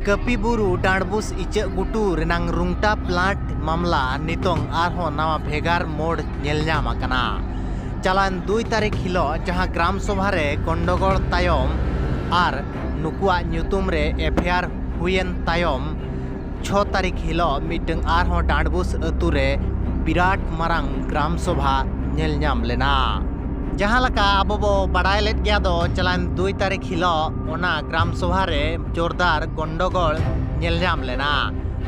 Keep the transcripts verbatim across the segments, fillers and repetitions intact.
ᱠᱟᱹᱯᱤ ᱵᱩᱨᱩ ᱰᱟᱸᱰᱵᱩᱥ ᱤᱪᱟᱹᱜ ᱜᱷᱩᱴᱩ ᱨᱮᱱᱟᱝ ᱨᱩᱝᱴᱟ ᱯᱞᱟᱱᱴ ᱢᱟᱢᱞᱟ ᱱᱤᱛᱚᱝ ᱟᱨᱦᱚᱸ ᱱᱟᱣᱟ ᱵᱷᱮᱜᱟᱨ ᱢᱳᱲ ᱧᱮᱞ ᱧᱟᱢ ᱟᱠᱟᱱᱟ᱾ ᱪᱟᱞᱟᱣᱮᱱ ᱫᱩᱭ ᱛᱟᱹᱨᱤᱠᱷ ᱦᱤᱞᱚᱜ ᱡᱟᱦᱟᱸ ᱜᱨᱟᱢ ᱥᱚᱵᱷᱟ ᱨᱮ ᱜᱚᱱᱰᱚᱜᱳᱲ ᱛᱟᱭᱚᱢ ᱟᱨ ᱱᱩᱠᱩᱣᱟᱜ ᱧᱩᱛᱩᱢ ᱨᱮ ᱮᱯᱷ ᱟᱭ ᱟᱨ ᱦᱩᱭᱮᱱ ᱛᱟᱭᱚᱢ, ᱪᱷᱚ ᱛᱟᱹᱨᱤᱠᱷ ᱦᱤᱞᱚᱜ ᱢᱤᱫᱴᱟᱝ ᱟᱨᱦᱚᱸ ᱰᱟᱸᱰᱵᱩᱥ ᱟᱹᱛᱩ ᱨᱮ ᱵᱤᱨᱟᱴ ᱢᱟᱨᱟᱝ ᱜᱨᱟᱢ ᱥᱚᱵᱷᱟ ᱧᱮᱞ ᱧᱟᱢ ᱞᱮᱱᱟ᱾ ᱡᱟᱦᱟᱸ ᱞᱮᱠᱟ ᱟᱵᱚ ᱵᱚ ᱵᱟᱲᱟᱭ ᱞᱮᱫ ᱜᱮᱭᱟ ᱫᱚ, ᱪᱟᱞᱟᱣᱮᱱ ᱫᱩᱭ ᱛᱟᱹᱨᱤᱠᱷ ᱦᱤᱞᱚᱜ ᱚᱱᱟ ᱜᱨᱟᱢ ᱥᱚᱵᱷᱟ ᱨᱮ ᱡᱳᱨᱫᱟᱨ ᱜᱚᱱᱰᱚᱜᱳᱲ ᱧᱮᱞ ᱧᱟᱢ ᱞᱮᱱᱟ᱾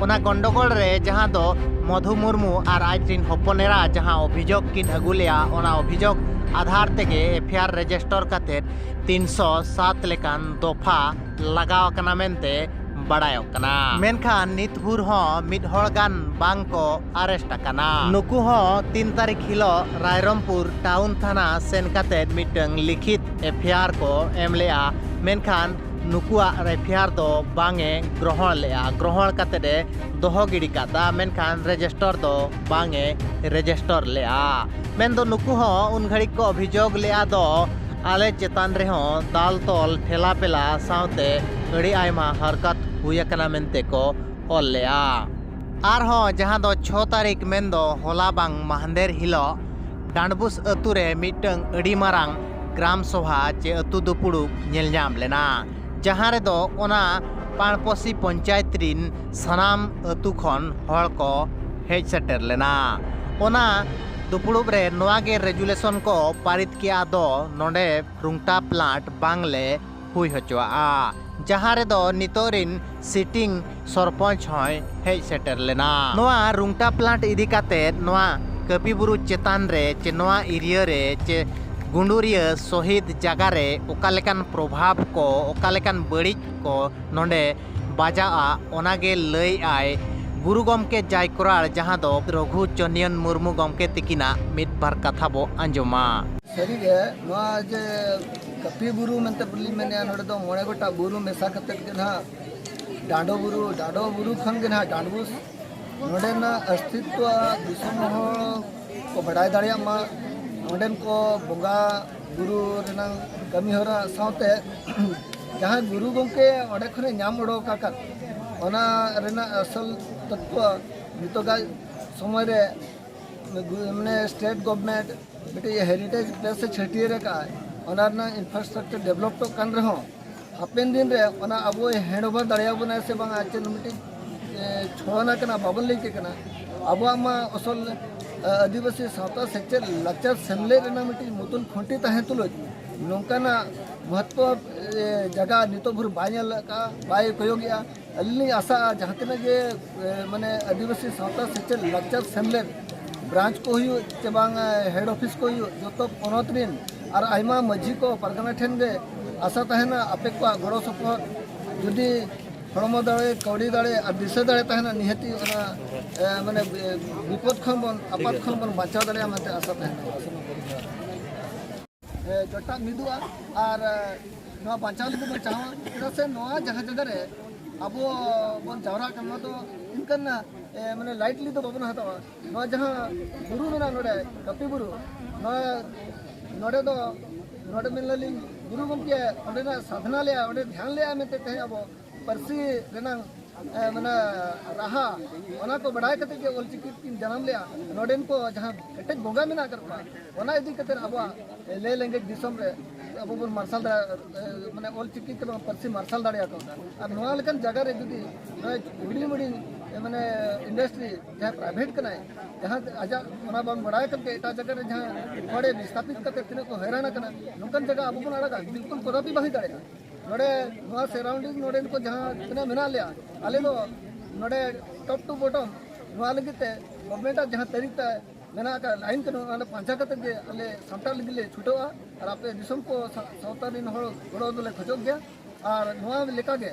ᱚᱱᱟ ᱜᱚᱱᱰᱚᱜᱳᱲ ᱨᱮ ᱡᱟᱦᱟᱸ ᱫᱚ ᱢᱚᱫᱷᱩ ᱢᱩᱨᱢᱩ ᱟᱨ ᱟᱡ ᱨᱤᱱ ᱦᱚᱯᱚᱱ ᱮᱨᱟ ᱡᱟᱦᱟᱸ ᱚᱵᱷᱤᱡᱳᱜᱽ ᱠᱤᱱ ᱟᱹᱜᱩ ᱞᱮᱜᱼᱟ, ᱚᱱᱟ ᱚᱵᱷᱤᱡᱳᱜᱽ ᱟᱫᱷᱟᱨ ᱛᱮᱜᱮ ᱮᱯᱷ ᱟᱭ ᱟᱨ ᱨᱮᱡᱤᱥᱴᱟᱨ ᱠᱟᱛᱮ ᱛᱤᱱᱥᱚ ᱥᱟᱛ ᱞᱮᱠᱟᱱ ᱫᱚᱯᱷᱟ ᱞᱟᱜᱟᱣ ᱟᱠᱟᱱᱟ ᱢᱮᱱᱛᱮ ᱵᱟᱲᱟᱭᱚᱜ ᱠᱟᱱᱟ᱾ ᱢᱮᱱᱠᱷᱟᱱ ᱱᱤᱛ ᱵᱷᱳᱨ ᱦᱚᱸ ᱢᱤᱫ ᱦᱚᱲ ᱜᱟᱱ ᱵᱟᱝ ᱠᱚ ᱟᱨᱮᱥᱴ ᱟᱠᱟᱱᱟ᱾ ᱱᱩᱠᱩ ᱦᱚᱸ ᱛᱤᱱ ᱛᱟᱹᱨᱤᱠᱷ ᱦᱤᱞᱚᱜ ᱨᱟᱭᱨᱚᱝᱯᱩᱨ ᱴᱟᱣᱩᱱ ᱛᱷᱟᱱᱟ ᱥᱮᱱ ᱠᱟᱛᱮ ᱢᱤᱫᱴᱟᱝ ᱞᱤᱠᱷᱤᱛ ᱮᱯᱷ ᱟᱭ ᱟᱨ ᱠᱚ ᱮᱢ ᱞᱮᱜᱼᱟ, ᱢᱮᱱᱠᱷᱟᱱ ᱱᱩᱠᱩᱣᱟᱜ ᱮᱯᱷ ᱟᱭ ᱟᱨ ᱫᱚ ᱵᱟᱝ ᱮ ᱜᱨᱚᱦᱚᱬ ᱞᱮᱜᱼᱟ᱾ ᱜᱨᱚᱦᱚᱬ ᱠᱟᱛᱮ ᱮ ᱫᱚᱦᱚ ᱜᱤᱰᱤ ᱠᱟᱫᱟ, ᱢᱮᱱᱠᱷᱟᱱ ᱨᱮᱡᱤᱥᱴᱟᱨ ᱫᱚ ᱵᱟᱝ ᱮ ᱨᱮᱡᱤᱥᱴᱟᱨ ᱞᱮᱜᱼᱟ᱾ ᱢᱮᱱᱫᱚ ᱱᱩᱠᱩ ᱦᱚᱸ ᱩᱱ ᱜᱷᱟᱹᱲᱤᱡ ᱠᱚ ᱚᱵᱷᱤᱡᱳᱜᱽ ᱞᱮᱜᱼᱟ ᱫᱚ, ᱟᱞᱮ ᱪᱮᱛᱟᱱ ᱨᱮᱦᱚᱸ ᱫᱟᱞ ᱛᱚᱞ ᱴᱷᱮᱞᱟ ᱯᱮᱞᱟ ᱥᱟᱶᱛᱮ ᱟᱹᱰᱤ ᱟᱭᱢᱟ ᱦᱟᱨᱠᱟᱛ ᱦᱩᱭ ᱟᱠᱟᱱᱟ ᱢᱮᱱᱛᱮ ᱠᱚ ᱚᱞ ᱞᱮᱜᱼᱟ᱾ ᱟᱨᱦᱚᱸ ᱡᱟᱦᱟᱸ ᱫᱚ ᱪᱷᱚ ᱛᱟᱹᱨᱤᱠᱷ ᱢᱮᱱᱫᱚ ᱦᱚᱞᱟ ᱵᱟᱝ ᱢᱟᱦᱫᱮᱨ ᱦᱤᱞᱚᱜ ᱰᱟᱸᱰᱵᱩᱥ ᱟᱹᱛᱩ ᱨᱮ ᱢᱤᱫᱴᱟᱝ ᱟᱹᱰᱤ ᱢᱟᱨᱟᱝ ᱜᱨᱟᱢ ᱥᱚᱵᱷᱟ ᱪᱮ ᱟᱹᱛᱩ ᱫᱩᱯᱩᱲᱩᱵ ᱧᱮᱞ ᱧᱟᱢ ᱞᱮᱱᱟ, ᱡᱟᱦᱟᱸ ᱨᱮᱫᱚ ᱚᱱᱟ ᱯᱟᱲᱯᱚᱥᱤ ᱯᱚᱧᱪᱟᱭᱮᱛ ᱨᱤᱱ ᱥᱟᱱᱟᱢ ᱟᱹᱛᱩ ᱠᱷᱚᱱ ᱦᱚᱲ ᱠᱚ ᱦᱮᱡ ᱥᱮᱴᱮᱨ ᱞᱮᱱᱟ᱾ ᱚᱱᱟ ᱫᱩᱯᱩᱲᱩᱵ ᱨᱮ ᱱᱚᱣᱟ ᱜᱮ ᱨᱮᱡᱩᱞᱮᱥᱚᱱ ᱠᱚ ᱯᱟᱨᱤᱛ ᱠᱮᱜᱼᱟ ᱫᱚ, ᱱᱚᱰᱮ ᱨᱩᱝᱴᱟ ᱯᱞᱟᱱᱴ ᱵᱟᱝᱞᱮ ᱦᱩᱭ ᱦᱚᱪᱚᱣᱟᱜᱼᱟ, ᱡᱟᱦᱟᱸ ᱨᱮᱫᱚ ᱱᱤᱛᱚᱜ ᱨᱤᱱ ᱥᱤᱴᱤᱝ ᱥᱚᱨᱯᱚᱧᱪ ᱦᱚᱸᱭ ᱦᱮᱡ ᱥᱮᱴᱮᱨ ᱞᱮᱱᱟ᱾ ᱱᱚᱣᱟ ᱨᱩᱝᱴᱟ ᱯᱞᱟᱱᱴ ᱤᱫᱤ ᱠᱟᱛᱮ ᱱᱚᱣᱟ ᱠᱟᱹᱯᱤ ᱵᱩᱨᱩ ᱪᱮᱛᱟᱱ ᱨᱮ ᱪᱮ ᱱᱚᱣᱟ ᱮᱨᱤᱭᱟ ᱨᱮ ᱪᱮ ᱜᱩᱸᱰᱩᱨᱤᱭᱟᱹ ᱥᱚᱦᱤᱫ ᱡᱟᱜᱟ ᱨᱮ ᱚᱠᱟ ᱞᱮᱠᱟᱱ ᱯᱨᱚᱵᱷᱟᱵᱽ ᱠᱚ, ᱚᱠᱟ ᱞᱮᱠᱟᱱ ᱵᱟᱹᱲᱤᱡ ᱠᱚ ᱱᱚᱰᱮ ᱵᱟᱡᱟᱜᱼᱟ, ᱚᱱᱟᱜᱮ ᱞᱟᱹᱭ ᱟᱭ ᱜᱩᱨᱩ ᱜᱚᱢᱠᱮ ᱡᱟᱭᱠᱨᱟᱲ, ᱡᱟᱦᱟᱸ ᱫᱚ ᱨᱚᱜᱷᱩ ᱪᱚᱱᱤᱭᱚᱱ ᱢᱩᱨᱢᱩ ᱜᱚᱢᱠᱮ ᱛᱤᱠᱤᱱᱟᱜ ᱢᱤᱫ ᱵᱟᱨ ᱠᱟᱛᱷᱟ ᱵᱚ ᱟᱸᱡᱚᱢᱟ᱾ ᱥᱟᱹᱨᱤᱜᱮ ᱱᱚᱣᱟ ᱡᱮ ᱠᱟᱹᱯᱤ ᱵᱩᱨᱩ ᱢᱮᱱᱛᱮ ᱵᱚᱞᱤᱧ ᱢᱮᱱᱮᱫᱼᱟ, ᱱᱚᱰᱮ ᱫᱚ ᱢᱚᱬᱮ ᱜᱚᱴᱟᱝ ᱵᱩᱨᱩ ᱢᱮᱥᱟ ᱠᱟᱛᱮᱫ ᱜᱮ ᱱᱟᱦᱟᱜ ᱰᱟᱸᱰᱚ ᱵᱩᱨᱩ, ᱰᱟᱸᱰᱚ ᱵᱩᱨᱩ ᱠᱷᱚᱱ ᱜᱮ ᱱᱟᱦᱟᱜ ᱰᱟᱸᱰᱵᱩᱥ ᱱᱚᱰᱮᱱᱟᱜ ᱚᱥᱛᱤᱛᱣᱚ ᱫᱤᱥᱚᱢ ᱦᱚᱲ ᱠᱚ ᱵᱟᱰᱟᱭ ᱫᱟᱲᱮᱭᱟᱜ ᱢᱟ, ᱱᱚᱰᱮᱱ ᱠᱚ ᱵᱚᱸᱜᱟ ᱵᱩᱨᱩ ᱨᱮᱱᱟᱜ ᱠᱟᱹᱢᱤ ᱦᱚᱨᱟ ᱥᱟᱶᱛᱮ ᱡᱟᱦᱟᱸ ᱜᱩᱨᱩ ᱜᱚᱢᱠᱮ ᱚᱸᱰᱮ ᱠᱷᱚᱱᱮ ᱧᱟᱢ ᱚᱰᱚᱠ ᱟᱠᱟᱫ, ᱚᱱᱟ ᱨᱮᱱᱟᱜ ᱟᱥᱚᱞ ᱛᱚᱛᱛᱣᱚ ᱱᱤᱛᱚᱜᱟᱜ ᱥᱚᱢᱚᱭ ᱨᱮ ᱢᱟᱱᱮ ᱥᱴᱮᱴ ᱜᱚᱵᱷᱢᱮᱱᱴ ᱢᱤᱫᱴᱤᱡ ᱦᱮᱨᱤᱴᱮᱡᱽ ᱯᱞᱮᱥ ᱮ ᱪᱷᱟᱹᱴᱭᱟᱹᱨ ᱟᱠᱟᱫᱼᱟ, ᱚᱱᱟ ᱨᱮᱱᱟᱜ ᱤᱱᱯᱷᱨᱟᱥᱴᱨᱟᱠᱪᱟᱨ ᱰᱮᱵᱷᱞᱚᱯᱚᱜ ᱠᱟᱱ ᱨᱮᱦᱚᱸ ᱦᱟᱯᱮᱱ ᱫᱤᱱ ᱨᱮ ᱚᱱᱟ ᱟᱵᱚᱭ ᱦᱮᱱᱰ ᱳᱵᱷᱟᱨ ᱫᱟᱲᱮᱭᱟᱵᱚᱱᱟᱭ ᱥᱮ ᱵᱟᱝᱟ, ᱪᱮᱫ ᱢᱤᱫᱴᱤᱡ ᱮ, ᱪᱷᱚᱲᱚᱱᱟ ᱠᱟᱱᱟ, ᱵᱟᱵᱚᱱ ᱞᱟᱹᱭ ᱠᱮ ᱠᱟᱱᱟ᱾ ᱟᱵᱚᱣᱟᱜ ᱢᱟ ᱟᱥᱚᱞ ᱮ, ᱟᱹᱫᱤᱵᱟᱹᱥᱤ ᱥᱟᱶᱛᱟ ᱥᱮᱪᱮᱫ ᱞᱟᱠᱪᱟᱨ ᱥᱮᱢᱞᱮᱫ ᱨᱮᱱᱟᱜ ᱢᱤᱫᱴᱤᱡ ᱢᱩᱛᱩᱞ ᱠᱷᱩᱱᱴᱤ ᱛᱟᱦᱮᱸ ᱛᱩᱞᱩᱡ ᱱᱚᱝᱠᱟᱱᱟᱜ ᱢᱚᱦᱚᱛᱛᱚ ᱮ, ᱡᱟᱭᱜᱟ ᱱᱤᱛᱚᱜ ᱵᱷᱳᱨ ᱵᱟᱭ ᱧᱮᱞ ᱟᱠᱟᱫᱼᱟ, ᱵᱟᱭ ᱠᱚᱭᱚᱜᱮᱜᱼᱟ᱾ ᱟᱹᱞᱤᱧ ᱞᱤᱧ ᱟᱥᱟᱜᱼᱟ ᱡᱟᱦᱟᱸ ᱛᱤᱱᱟᱹᱜ ᱜᱮ ᱮ, ᱢᱟᱱᱮ ᱟᱹᱫᱤᱵᱟᱹᱥᱤ ᱥᱟᱶᱛᱟ ᱥᱮᱪᱮᱫ ᱞᱟᱠᱪᱟᱨ ᱥᱮᱢᱞᱮᱫ ᱵᱨᱟᱧᱪ ᱠᱚ ᱦᱩᱭᱩᱜ ᱪᱮ ᱵᱟᱝ ᱮ, ᱦᱮᱰ ᱚᱯᱷᱤᱥ ᱠᱚ ᱦᱩᱭᱩᱜ ᱡᱚᱛᱚ ᱯᱚᱱᱚᱛ ᱨᱤᱱ ᱟᱨ ᱟᱭᱢᱟ ᱢᱟᱹᱡᱷᱤ ᱠᱚ ᱯᱟᱨᱜᱟᱱᱟ ᱴᱷᱮᱱ ᱜᱮ ᱟᱥᱟ ᱛᱟᱦᱮᱱᱟ ᱟᱯᱮ ᱠᱚᱣᱟᱜ ᱜᱚᱲᱚ ᱥᱚᱯᱚᱦᱚᱫ ᱡᱩᱫᱤ ᱦᱚᱲᱢᱚ ᱫᱟᱲᱮ, ᱠᱟᱹᱣᱰᱤ ᱫᱟᱲᱮ ᱟᱨ ᱫᱤᱥᱟᱹ ᱫᱟᱲᱮ ᱛᱟᱦᱮᱱᱟ, ᱱᱤᱦᱟᱹᱛᱤ ᱚᱱᱟ ᱮ, ᱢᱟᱱᱮ ᱮ, ᱵᱤᱯᱚᱫ ᱠᱷᱚᱱ ᱵᱚᱱ ᱟᱯᱟᱛ ᱠᱷᱚᱱ ᱵᱚᱱ ᱵᱟᱧᱪᱟᱣ ᱫᱟᱲᱮᱭᱟᱜᱼᱟ ᱢᱮᱱᱛᱮ ᱟᱥᱟ ᱛᱟᱦᱮᱱᱟ᱾ ᱮ, ᱡᱚᱴᱟᱜ ᱢᱤᱫᱚᱜᱼᱟ ᱟᱨ ᱮ, ᱱᱚᱣᱟ ᱵᱟᱧᱪᱟᱣ ᱞᱟᱹᱜᱤᱫ ᱵᱚᱱ ᱪᱟᱦᱟᱣᱟ, ᱪᱮᱫᱟᱜ ᱥᱮ ᱱᱚᱣᱟ ᱡᱟᱦᱟᱸ ᱡᱟᱭᱜᱟ ᱨᱮ ᱟᱵᱚ ᱵᱚᱱ ᱡᱟᱣᱨᱟᱜ ᱠᱟᱱᱟ, ᱱᱚᱣᱟ ᱫᱚ ᱤᱱᱠᱟᱹᱱ ᱮ, ᱢᱟᱱᱮ ᱞᱟᱭᱤᱴᱞᱤ ᱫᱚ ᱵᱟᱵᱚᱱ ᱦᱟᱛᱟᱣᱟ᱾ ᱱᱚᱣᱟ ᱡᱟᱦᱟᱸ ᱵᱩᱨᱩ ᱢᱮᱱᱟᱜᱼᱟ ᱱᱚᱰᱮ, ᱠᱟᱹᱯᱤ ᱵᱩᱨᱩ, ᱱᱚᱣᱟ ᱱᱚᱰᱮ ᱫᱚ ᱱᱚᱰᱮ ᱢᱮᱱ ᱞᱮᱫᱟᱞᱤᱧ ᱜᱩᱨᱩ ᱜᱚᱢᱠᱮ ᱚᱸᱰᱮᱱᱟᱜ ᱥᱟᱫᱷᱱᱟ ᱞᱮᱜᱼᱟ, ᱚᱸᱰᱮ ᱫᱷᱮᱭᱟᱱ ᱞᱮᱜᱼᱟ ᱢᱮᱱᱛᱮ ᱛᱮᱦᱮᱧ ᱟᱵᱚ ᱯᱟᱹᱨᱥᱤ ᱨᱮᱱᱟᱝ ᱮ, ᱢᱟᱱᱮ ᱨᱟᱦᱟ ᱚᱱᱟ ᱠᱚ ᱵᱟᱰᱟᱭ ᱠᱟᱛᱮ ᱜᱮ ᱚᱞᱪᱤᱠᱤ ᱠᱤᱱ ᱡᱟᱱᱟᱢ ᱞᱮᱜᱼᱟ᱾ ᱱᱚᱰᱮᱱ ᱠᱚ ᱡᱟᱦᱟᱸ ᱠᱮᱴᱮᱡ ᱵᱚᱸᱜᱟ ᱢᱮᱱᱟᱜ ᱟᱠᱟᱫ ᱠᱚᱣᱟ, ᱚᱱᱟ ᱤᱫᱤ ᱠᱟᱛᱮ ᱟᱵᱚᱣᱟᱜ ᱞᱟᱹᱭ ᱞᱮᱸᱜᱮᱡ ᱫᱤᱥᱚᱢ ᱨᱮ ᱟᱵᱚ ᱵᱚᱱ ᱢᱟᱨᱥᱟᱞ ᱫᱟᱲᱮᱭᱟᱜᱼᱟ, ᱢᱟᱱᱮ ᱚᱞᱪᱤᱠᱤ ᱛᱮᱵᱚᱱ ᱯᱟᱹᱨᱥᱤ ᱢᱟᱨᱥᱟᱞ ᱫᱟᱲᱮᱭᱟᱠᱚ ᱠᱟᱱᱟ᱾ ᱟᱨ ᱱᱚᱣᱟ ᱞᱮᱠᱟᱱ ᱡᱟᱭᱜᱟ ᱨᱮ ᱡᱩᱫᱤ ᱱᱚᱜᱼᱚᱭ ᱦᱩᱰᱤᱧ ᱦᱩᱰᱤᱧ ᱢᱟᱱᱮ ᱤᱱᱰᱟᱥᱴᱨᱤ ᱡᱟᱦᱟᱸ ᱯᱨᱟᱭᱵᱷᱮᱴ ᱠᱟᱱᱟᱭ, ᱡᱟᱦᱟᱸ ᱟᱡᱟᱜ ᱚᱱᱟ ᱵᱟᱝ ᱵᱟᱲᱟᱭ ᱠᱟᱛᱮ ᱮᱴᱟᱜ ᱡᱟᱭᱜᱟ ᱨᱮ ᱡᱟᱦᱟᱸ ᱦᱚᱲᱮ ᱵᱤᱥᱛᱟᱯᱤᱛ ᱠᱟᱛᱮ ᱛᱤᱱᱟᱹᱜ ᱠᱚ ᱦᱚᱭᱨᱟᱱ ᱟᱠᱟᱱᱟ, ᱱᱚᱝᱠᱟᱱ ᱡᱟᱭᱜᱟ ᱟᱵᱚ ᱵᱚᱱ ᱟᱲᱟᱜᱟ, ᱵᱤᱞᱠᱩᱞ ᱠᱚᱫᱟᱯᱤ ᱵᱟᱝ ᱦᱩᱭ ᱫᱟᱲᱮᱭᱟᱜᱼᱟ᱾ ᱱᱚᱰᱮ ᱱᱚᱣᱟ ᱥᱟᱨᱟᱣᱩᱱᱰᱤᱝ ᱱᱚᱰᱮᱱ ᱠᱚ ᱡᱟᱦᱟᱸ ᱛᱤᱱᱟᱹᱜ ᱢᱮᱱᱟᱜ ᱞᱮᱭᱟ, ᱟᱞᱮ ᱫᱚ ᱱᱚᱰᱮ ᱴᱚᱯ ᱴᱩ ᱵᱚᱴᱚᱢ ᱱᱚᱣᱟ ᱞᱟᱹᱜᱤᱫ ᱛᱮ ᱜᱚᱵᱷᱢᱮᱱᱴ ᱟᱜ ᱡᱟᱦᱟᱸ ᱛᱟᱹᱨᱤᱠᱟ ᱢᱮᱱᱟᱜ ᱟᱠᱟᱫ ᱞᱟᱭᱤᱱ ᱠᱟᱹᱱᱩᱱ, ᱚᱱᱟ ᱯᱟᱸᱡᱟ ᱠᱟᱛᱮ ᱜᱮ ᱟᱞᱮ ᱥᱟᱢᱴᱟᱣ ᱞᱟᱹᱜᱤᱫ ᱞᱮ ᱪᱷᱩᱴᱟᱹᱜᱼᱟ᱾ ᱟᱨ ᱟᱯᱮ ᱫᱤᱥᱚᱢ ᱠᱚ ᱥᱟ-, ᱥᱟᱶᱛᱟ ᱨᱮᱱ ᱦᱚᱲ ᱜᱚᱲᱚ ᱫᱚᱞᱮ ᱠᱷᱚᱡᱚᱜ ᱜᱮᱭᱟ᱾ ᱟᱨ ᱱᱚᱣᱟ ᱞᱮᱠᱟᱜᱮ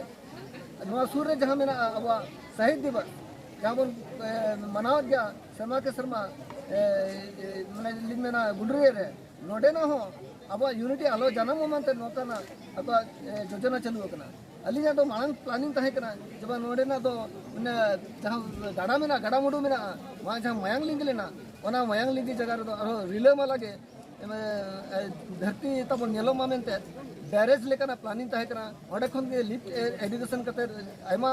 ᱱᱚᱣᱟ ᱥᱩᱨ ᱨᱮ ᱡᱟᱦᱟᱸ ᱢᱮᱱᱟᱜᱼᱟ ᱟᱵᱚᱣᱟᱜ ᱥᱟᱦᱤᱫ ᱫᱤᱵᱚᱥ, ᱡᱟᱦᱟᱸ ᱵᱚᱱ ᱮ, ᱢᱟᱱᱟᱣᱮᱫ ᱜᱮᱭᱟ ᱥᱮᱨᱢᱟ ᱠᱮ ᱥᱮᱨᱢᱟ, ᱮ, ᱮ, ᱢᱟᱱᱮ ᱞᱤᱧ ᱢᱮᱱᱟ ᱜᱩᱰᱨᱤᱭᱟᱹ ᱨᱮ, ᱱᱚᱰᱮᱱᱟᱜ ᱦᱚᱸ ᱟᱵᱚᱣᱟᱜ ᱭᱩᱱᱤᱴᱤ ᱟᱞᱚ ᱡᱟᱱᱟᱢᱚᱜ ᱢᱮᱱᱛᱮ ᱱᱚᱝᱠᱟᱱᱟᱜ ᱟᱵᱚᱣᱟᱜ ᱮ, ᱡᱳᱡᱚᱱᱟ ᱪᱟᱹᱞᱩ ᱟᱠᱟᱱᱟ᱾ ᱟᱹᱞᱤᱧᱟᱜ ᱫᱚ ᱢᱟᱲᱟᱝ ᱯᱞᱟᱱᱤᱝ ᱛᱟᱦᱮᱸ ᱠᱟᱱᱟ ᱡᱮ ᱵᱟᱝ ᱱᱚᱰᱮᱱᱟᱜ ᱫᱚ ᱢᱟᱱᱮ ᱡᱟᱦᱟᱸ ᱜᱟᱰᱟ ᱢᱮᱱᱟᱜᱼᱟ, ᱜᱟᱰᱟ ᱢᱩᱰᱩ ᱢᱮᱱᱟᱜᱼᱟ, ᱚᱱᱟ ᱡᱟᱦᱟᱸ ᱢᱟᱭᱟᱝ ᱞᱤᱸᱜᱤ ᱞᱮᱱᱟ, ᱚᱱᱟ ᱢᱟᱭᱟᱝ ᱞᱤᱸᱜᱤ ᱡᱟᱭᱜᱟ ᱨᱮᱫᱚ ᱟᱨᱦᱚᱸ ᱨᱤᱞᱟᱹᱢᱟᱞᱟ ᱜᱮ ᱮ, ᱫᱷᱟᱹᱨᱛᱤ ᱛᱟᱵᱚᱱ ᱧᱮᱞᱚᱜ ᱢᱟ ᱢᱮᱱᱛᱮ ᱵᱮᱨᱮᱡᱽ ᱞᱮᱠᱟᱱᱟᱜ ᱯᱞᱟᱱᱤᱝ ᱛᱟᱦᱮᱸ ᱠᱟᱱᱟ᱾ ᱚᱸᱰᱮ ᱠᱷᱚᱱ ᱜᱮ ᱞᱤᱯᱴ ᱤᱨᱤᱜᱮᱥᱚᱱ ᱠᱟᱛᱮ ᱟᱭᱢᱟ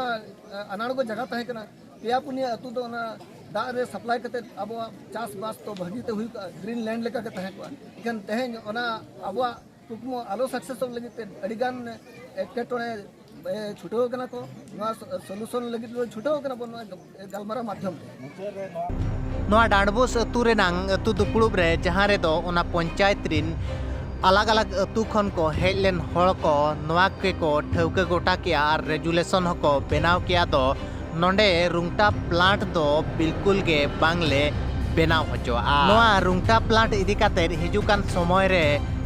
ᱟᱱᱟᱲᱜᱚ ᱡᱟᱭᱜᱟ ᱛᱟᱦᱮᱸ ᱠᱟᱱᱟ᱾ ᱯᱮᱭᱟ ᱯᱩᱱᱭᱟᱹ ᱟᱹᱛᱩ ᱫᱚ ᱚᱱᱟ ᱫᱟᱜ ᱨᱮ ᱥᱟᱯᱞᱟᱭ ᱠᱟᱛᱮ ᱟᱵᱚᱣᱟᱜ ᱪᱟᱥᱵᱟᱥ ᱫᱚ ᱵᱷᱟᱹᱜᱤ ᱛᱮ ᱦᱩᱭ ᱠᱚᱜᱼᱟ, ᱜᱨᱤᱱ ᱞᱮᱱᱰ ᱞᱮᱠᱟ ᱜᱮ ᱛᱟᱦᱮᱸ ᱠᱚᱜᱼᱟ᱾ ᱮᱱᱠᱷᱟᱱ ᱛᱮᱦᱮᱧ ᱚᱱᱟ ᱟᱵᱚᱣᱟᱜ ᱠᱩᱠᱢᱩ ᱟᱞᱚ ᱥᱟᱠᱥᱮᱥᱚᱜ ᱞᱟᱹᱜᱤᱫ ᱛᱮ ᱟᱹᱰᱤᱜᱟᱱ ᱮᱴᱠᱮᱴᱚᱬᱮ ᱮ, ᱪᱷᱩᱴᱟᱹᱣ ᱠᱟᱱᱟ ᱠᱚ᱾ ᱱᱚᱣᱟ ᱥᱚ-, ᱥᱚᱞᱩᱥᱚᱱ ᱞᱟᱹᱜᱤᱫ ᱵᱚᱱ ᱪᱷᱩᱴᱟᱹᱣ ᱠᱟᱱᱟ ᱵᱚᱱ ᱱᱚᱣᱟ ᱜᱟᱞᱢᱟᱨᱟᱣ ᱢᱟᱫᱽᱫᱷᱚᱢ ᱛᱮ᱾ ᱱᱚᱣᱟ ᱰᱟᱸᱰᱵᱳᱥ ᱟᱹᱛᱩ ᱨᱮᱱᱟᱝ ᱟᱹᱛᱩ ᱫᱩᱯᱲᱩᱵ ᱨᱮ, ᱡᱟᱦᱟᱸ ᱨᱮᱫᱚ ᱚᱱᱟ ᱯᱚᱧᱪᱟᱭᱮᱛ ᱨᱤᱱ ᱟᱞᱟᱜᱽ ᱟᱞᱟᱜᱽ ᱟᱹᱛᱩ ᱠᱷᱚᱱ ᱠᱚ ᱦᱮᱡ ᱞᱮᱱ ᱦᱚᱲ ᱠᱚ ᱱᱚᱣᱟ ᱜᱮᱠᱚ ᱴᱷᱟᱹᱣᱠᱟᱹ ᱜᱚᱴᱟ ᱠᱮᱜᱼᱟ ᱟᱨ ᱨᱮᱡᱩᱞᱮᱥᱚᱱ ᱦᱚᱸᱠᱚ ᱵᱮᱱᱟᱣ ᱠᱮᱜᱼᱟ ᱫᱚ, ᱱᱚᱰᱮ ᱨᱩᱝᱴᱟ ᱯᱞᱟᱱᱴ ᱫᱚ ᱵᱤᱞᱠᱩᱞ ᱜᱮ ᱵᱟᱝᱞᱮ ᱵᱮᱱᱟᱣ ᱦᱚᱪᱚᱣᱟᱜᱼᱟ᱾ ᱱᱚᱣᱟ ᱨᱩᱝᱴᱟ ᱯᱞᱟᱱᱴ ᱤᱫᱤ ᱠᱟᱛᱮ ᱦᱤᱡᱩᱜ ᱠᱟᱱ ᱥᱚᱢᱚᱭ ᱨᱮ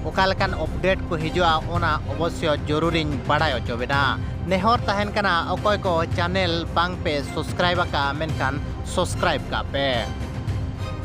ᱚᱠᱟ ᱞᱮᱠᱟᱱ ᱟᱯᱰᱮᱴ ᱠᱚ ᱦᱤᱡᱩᱜᱼᱟ, ᱚᱱᱟ ᱚᱵᱚᱥᱥᱚ ᱡᱚᱨᱩᱨᱤᱧ ᱵᱟᱲᱟᱭ ᱦᱚᱪᱚ ᱵᱮᱱᱟ᱾ ᱱᱮᱦᱚᱨ ᱛᱟᱦᱮᱱ ᱠᱟᱱᱟ, ᱚᱠᱚᱭ ᱠᱚ ᱪᱮᱱᱮᱞ ᱵᱟᱝ ᱯᱮ ᱥᱟᱵᱥᱠᱨᱟᱭᱤᱵ ᱟᱠᱟᱫᱼᱟ, ᱢᱮᱱᱠᱷᱟᱱ ᱥᱟᱵᱥᱠᱨᱟᱭᱤᱵ ᱠᱟᱜ ᱯᱮ᱾